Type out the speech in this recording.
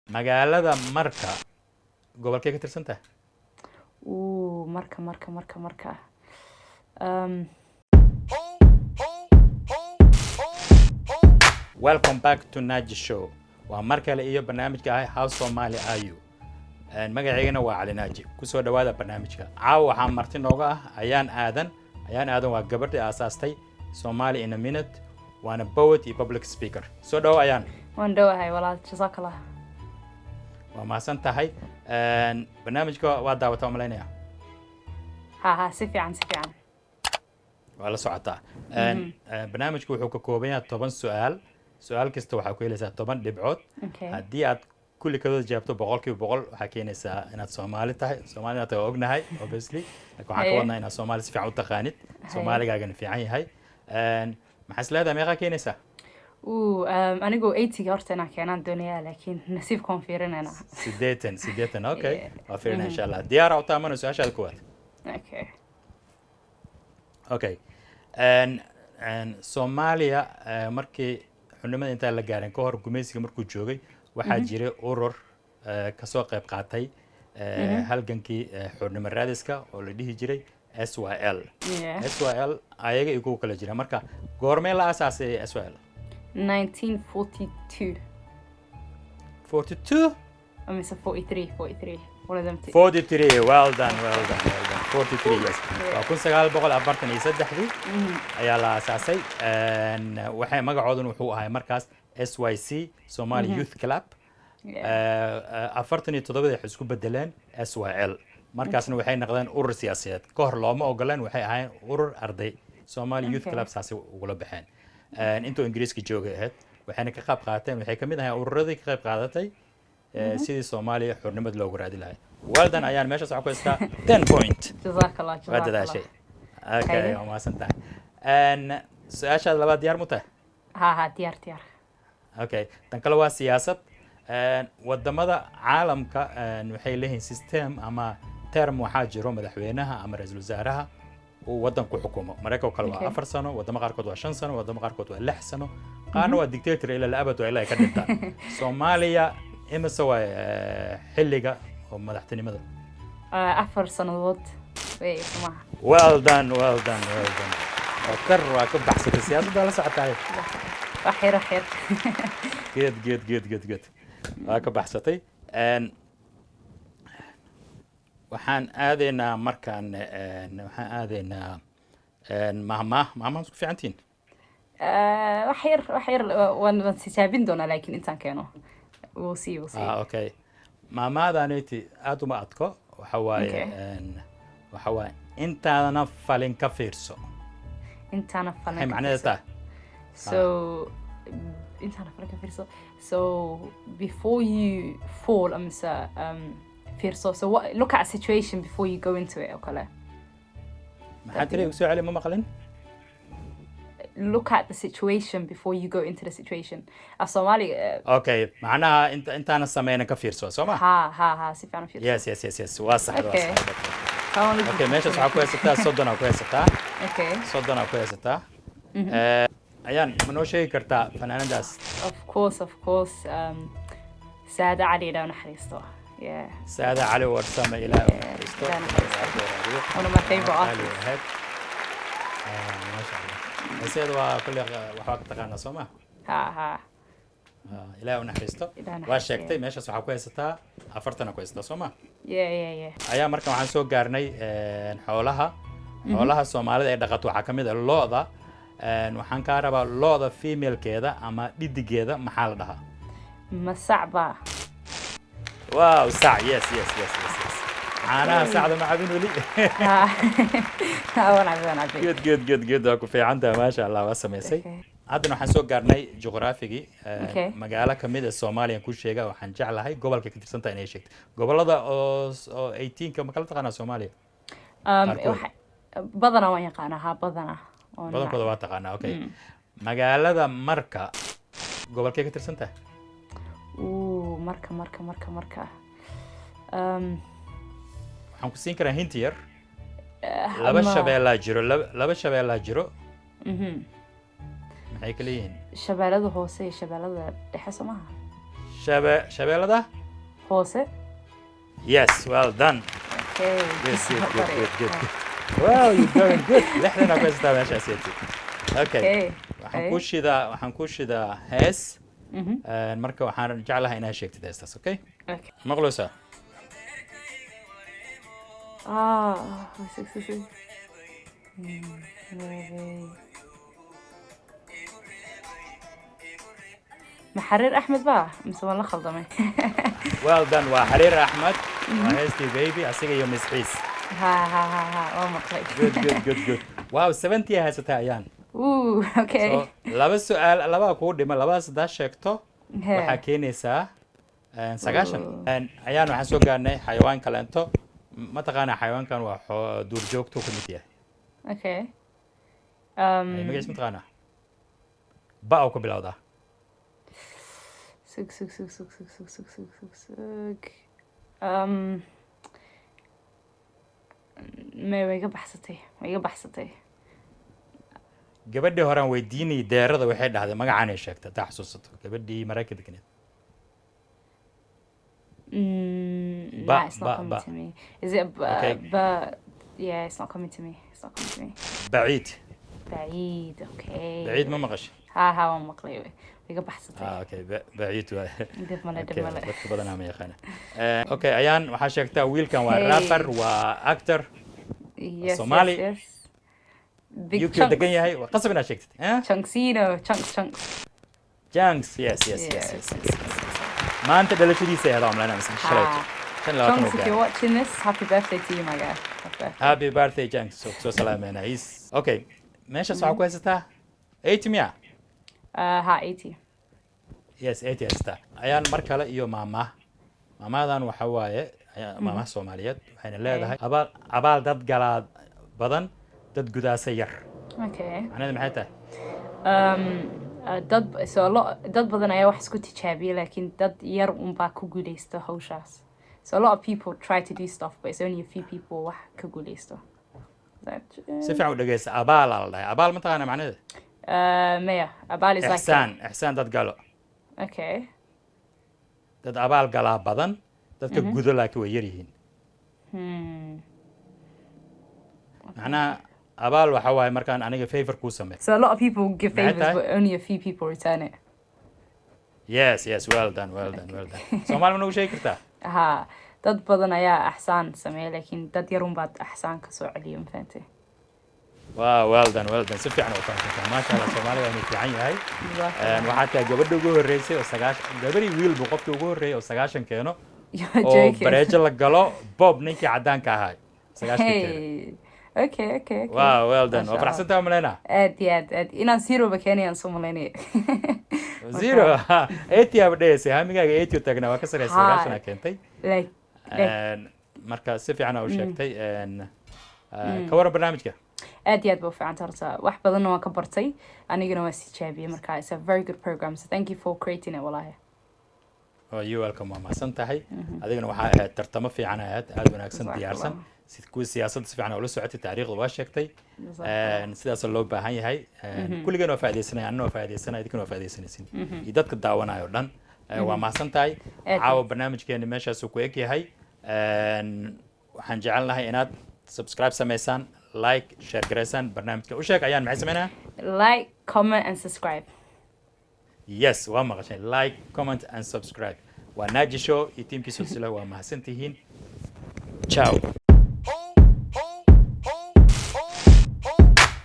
Magaalada Marka gobolkee ka tirsan tahay? Ooh, Marka, Marka, Marka, Marka. Welcome back to Naji Show. Waa mar kale iyo barnaamijka ahay How Somali Are You. Magacaygana waa Cali Naaji. Kusoo dhawaada barnaamijka. Caawa waxaa marti nooga ah Ayaan Aadan. Ayaan Aadan waa gabadhii aasaastay Somali in a Minute, waana poet iyo public speaker. Soo dhawo, Ayaan. Waan dhowahay, walaal, jazakallah. Waa mahadsan tahay. Barnaamijka waa daawataa, umalaynaya. Ha ha, si fiican, si fiican. Waa la socotaa. Barnaamijku wuxuu ka kooban yahay 10 su-aal. Su-aal kasta waxaa ku helaysaa 10 dhibcood. Haddii aad kulli kadooda jawaabto 100%, waxaa keenaysaa inaad Soomaali tahay. Soomaali inaad tahay waa ognahay, obviously, laakiin waxaan ka wadnaa inaad Soomaali si fiican u taqaanid, Soomaaligaagana fiican yahay. Maxaa is leedahay, meeqaa keenaysaa? Ooh, anigoo 80 horta inaan keenaan doonayaa, laakiin nasiibkaan fiirinayna. 80, 80, okay. Yeah. Waa fiirinaa, insha Allah. Diyaar u taamano su-aashaada koowaad? Okay. Okay. Soomaaliya markii xurnimada intaan la gaarin ka hor, gumaysiga markuu joogay, waxaa jiray urur kasoo qayb qaatay halgankii xurnimo raadiska oo la dhihi jiray SYL. SYL ayaga iyo kuwa kala jira. Marka goormee la aasaasay SYL? 1942. 42? Mise 43, 43, one of them two. 43. Well done, well done, well done. 43, yes. Waa 1943dii ayaa la aasaasay. Waxay magacooduna wuxuu ahay markaas SYC, Somali Youth Club. 47dii waxay isku bedeleen SYL. Markaasna waxay noqdeen urur siyaasadeed. Ka hor looma ogoleen, waxay ahaayeen urur arday. Somali Youth Club saasay ugula baxeen. Intuu Ingiriiska joogay ahayd. Waxayna ka qayb qaateen, waxay kamid ahayn ururadii ka qayb qaadatay sidii Soomaaliya xornimada loogu raadi lahay. Well done, Ayaan. Meeshaas waxaa ku haystaa 10 point. Jazakallah. Waa jazakallah. dadaashay. Okay. Haye. Waa mahadsan tahay. Su-aashaada labaad diyaar mu tahay? Ha ha, diyaar, diyaar. Okay, tan kale waa siyaasad. Wadamada caalamka waxay leeyihiin system ama term. Waxaa jiro madaxweynaha ama ra-iisul wasaaraha uu wadan ku xukumo. Maraykanka kale waa 4 sano, wadamo qaarkood waa 5 sano, wadamo qaarkood waa 6 sano, qaarna waa dictator ilaa abad, waa ilaa ay ka dhintaan. Soomaaliya imise waa xilliga oo madaxtinimada? 4 sannadood wey, somaha? Well done, well done, well done. Kar waa ka baxsatay. Siyaasadda la socotahay. Wax yar, wax yar. Good, good, good, good, good. Waa ka baxsatay. Waxaan aadaynaa markaan waxaan aadaynaa mahmaah. Mahmaah isku fiicantihiin? Wax yar, wax yar. Waan tijaabin doonaa, laakiin intaan keeno we'll see, we'll see. Ah, okay. Maahmaahdaniti aad uma adko. Waxa waaye waxa waaye "Intaadana falin ka fiirso." Intaana falin Maxay ka macnaheeda fiirso. tahay? So intaana falin ka fiirso, so before you fall mise fiirso, so what, look at a situation before you go into it oo kale. Maxaa tiri? Igu soo celi, ma maqlin. Look at the situation before you go into the situation, af Soomaali. Okay, macnaha intaana sameyna ka fiirso, soo ma? Ha ha ha, si fiican u fiirso. Yes, waa sax, waa sax. Taa. Okay, meeshaas waxaa ku haysataa 30 aa ku haysataa. 30 aa ku haysataa. Ayaan, ma noo sheegi kartaa fanaanadaas? Of course, of course. Saada Cali, Ilaah u naxariisto. Yeah. Saada Cali Warsame, Ilaah u naxariisto. Ilaah u naxariisto. One of my favorite Qaali artists. ahayd. Maasha Allah. Heeseeda waa kulli waxbaa ka taqaanaa, soo ma? Ha ha. Ilaah u naxariisto. Ilaah Waa naxariisto. sheegtay. Meeshaas waxaa ku haysataa 40 ku haysataa, soo ma? Yeah. Ayaa marka waxaan soo gaarnay xoolaha. Xoolaha Soomaalida ay dhaqato waxaa ka mid ah lo'da. Waxaan kaa rabaa lo'da femalekeeda ama dhidigeeda maxaa la dhahaa? Masacba. Wow, sac. Yes. Caanaha sacda ma cabin weli? Ha ha, waan cabay, waan cabay. Good, good, good, good. Waa ku fiican tahay, maasha Allah, waa samaysay. Haddana waxaan soo gaarnay juqraafigii. Magaalo kamid ah Soomaaliya ku sheega. Waxaan jeclahay gobolka ka tirsan tahay inay sheegto. Gobolada oo 18ka ma kala taqaanaa Soomaaliya qaarkood? Badanaa waan yaqaanaa, ha, badanaa. Badankooda waa taqaanaa. Okay, magaalada Marka gobolkee ka tirsan tahay? Ooh, Marka, Marka, Marka, Marka. Waxaan ku siin karaa hint yar. Laba shabeellaa jiro, laba shabeellaa jiro. Maxay kala yihiin? Shabeellada Hoose iyo Shabeellada Dhexe, soo maha? Shabeellada Hoose. Yes, well done. Okay. Good, good, good, Got it. good, good, good. Well, you're going good. 60 aa ku haysataa meeshaas yati. Okay. Okay. Waxaan kuu shidaa hees. Marka waxaan jeclahay inaad sheegtid heestaas, okay? Okay. Maqloosaa? Ah, six, six, six. Maybe. Ma Xariir Axmed baa mise waan la khaldamay? Well done, waa Xariir Axmed, waa heestii "Baby", asiga iyo Misxiis. Ha ha ha ha, waa maqlay. Good, good, good, good. Wow, 70 haysataa, Ayaan. Ooh, okay. So laba su-aal, labaa kuu dhima. Labadaas haddaa sheegto, waxaa keenaysaa 90. Ayaan, waxaan soo gaarnay xayawaan kaleento. Mataqaanaa xayawaankan? Waa duurjoogtuu ka mid yahay. Okay. Magaciis mataqaanaa? Ba uu ka bilowdaa. Sug, sug, sug, sug, sug, sug, sug, sug, sug, sug. May, way iga baxsatay, way iga baxsatay. Gabadhii horaan weydiinayay deerada, waxay dhahday magacaanay sheegtay, haddaa xasuusato, gabadhii Marayka deganeed. Nah, it's not Ba, coming ba. to me. Is it Okay. But yeah, it's not coming to me. It's not coming to me. Baciid. Baciid, okay. Baciid ma maqashay? Ha ha, waan maqlay, way iga baxsatay. Ah, okay, baciid waay. Dib male, dib Okay, male. Dadka badanaa ma yaqaana. Okay, Ayaan, waxaa sheegtaa wiilkan waa Hey. rapper, waa actor. Somali. Yes. Big UK Chunks. degan yahay. Waa qasab inaad sheegtid, eh? Chunksino, Chunks, Chunks. Junks, yes. Maanta dhalashadiisa ahayd omlana mise shalayto? 25 Chunks, uu if you're gaaray. Watching this, happy birthday to you, my guy. Happy birthday. Happy birthday, Junks. Soo salaameena. Okay, meeshaas waxaa ku haysataa 80 miya? Ha, 80. Yes, 80 haysataa, Ayaan. Mar kale iyo maama. Maamadan waxa waaye maamaha Soomaaliyeed, waxayna leedahay: "Abaal abaal dad galaa badan, dad gudaasa yar." Macnaheedu maxay tahay? Dad, so a lot, dad badan ayaa wax isku tijaabiya, laakiin dad yar unbaa ku guuleysta hawshaas. So a lot of people try to do stuff, but it's only a few people wax ka guuleysto. Si fiican u dhegeysta. Abaalaa la dhahay. Abaal ma taqaana macnaheeda? Maya, abaal is like Ixsaan, ixsaan dad galo. Dad abaal galaa badan, dadka gudo laakiin way yar yihiin. Macnaha abaal waxa waaye markaan aniga favor kuu sameeyo. So a lot of people give Maxay favors, tahay? But only a few people return it. Yes, well done, well done, well done. Soomaali ma nagu sheegi kartaa? Ha, dad badan ayaa axsaan sameeya, laakiin dad yar unbaad axsaan ka soo celiyo, ma fahantay? Wow, well done, well done. Si fiican oo fahamsantaa, maasha Allah. Soomaaliga inuu fiican yahay. Waxaa tahay gabadha ugu horreysay oo 90, gabadhii wiilbu qofkii ugu horreeyay oo 90 keeno You're oo joking. Bareejo la galo Bob, ninkii caddaanka ahaa, 90-kii keenay. Hey. Okay. Wow, well done. Masha Waa Allah. faraxsantaha malaynaa. Aad iyo aad, aad inaan zero ba keenayaan soo malaynaya. Zero, 80 aba dhegeysay. Hamigaaga 80 u taagnaa, waa ka sareysa. Ha. 90 aa keentay. Like Marka si fiican aa u sheegtay. Ka waran barnaamijka? Aad iyo aad ba u fiicanta horta. Wax badanna waan ka bartay, anigana waa sijaabiyey. Marka it's a very good program, so thank you for creating it, wallahi. Oh, you welcome. Waa mahadsan tahay adigana. Waxaa ahayd tartamo fiican ahayd, aada wanaagsan. Jazakallah. Diyaarsan si kuwii siyaasadda si fiican ula socotay, taariikhda waa sheegtay. Jazakallah. Sidaasa loo baahan yahay. Kulligeen waa faaidaysanaya, anna waa faaidaysanaya, idinkana waa faa'idaysanaysin iyo dadka daawanayo o dhan. Waa mahadsan tahay. Aad. Caawa barnaamijkeeni meeshaasuu ku eg yahay. Waxaan jecelnahay inaad subscribe samaysaan, like, share garaysaan barnaamijka. U sheeg, Ayaan, maxay sameynaa? Like, comment and subscribe. Yes, waa maqashay: like, comment and subscribe. Waa Naaji Show iyo tiimkiisa silsila. Waa mahadsan tihiin. Ciao.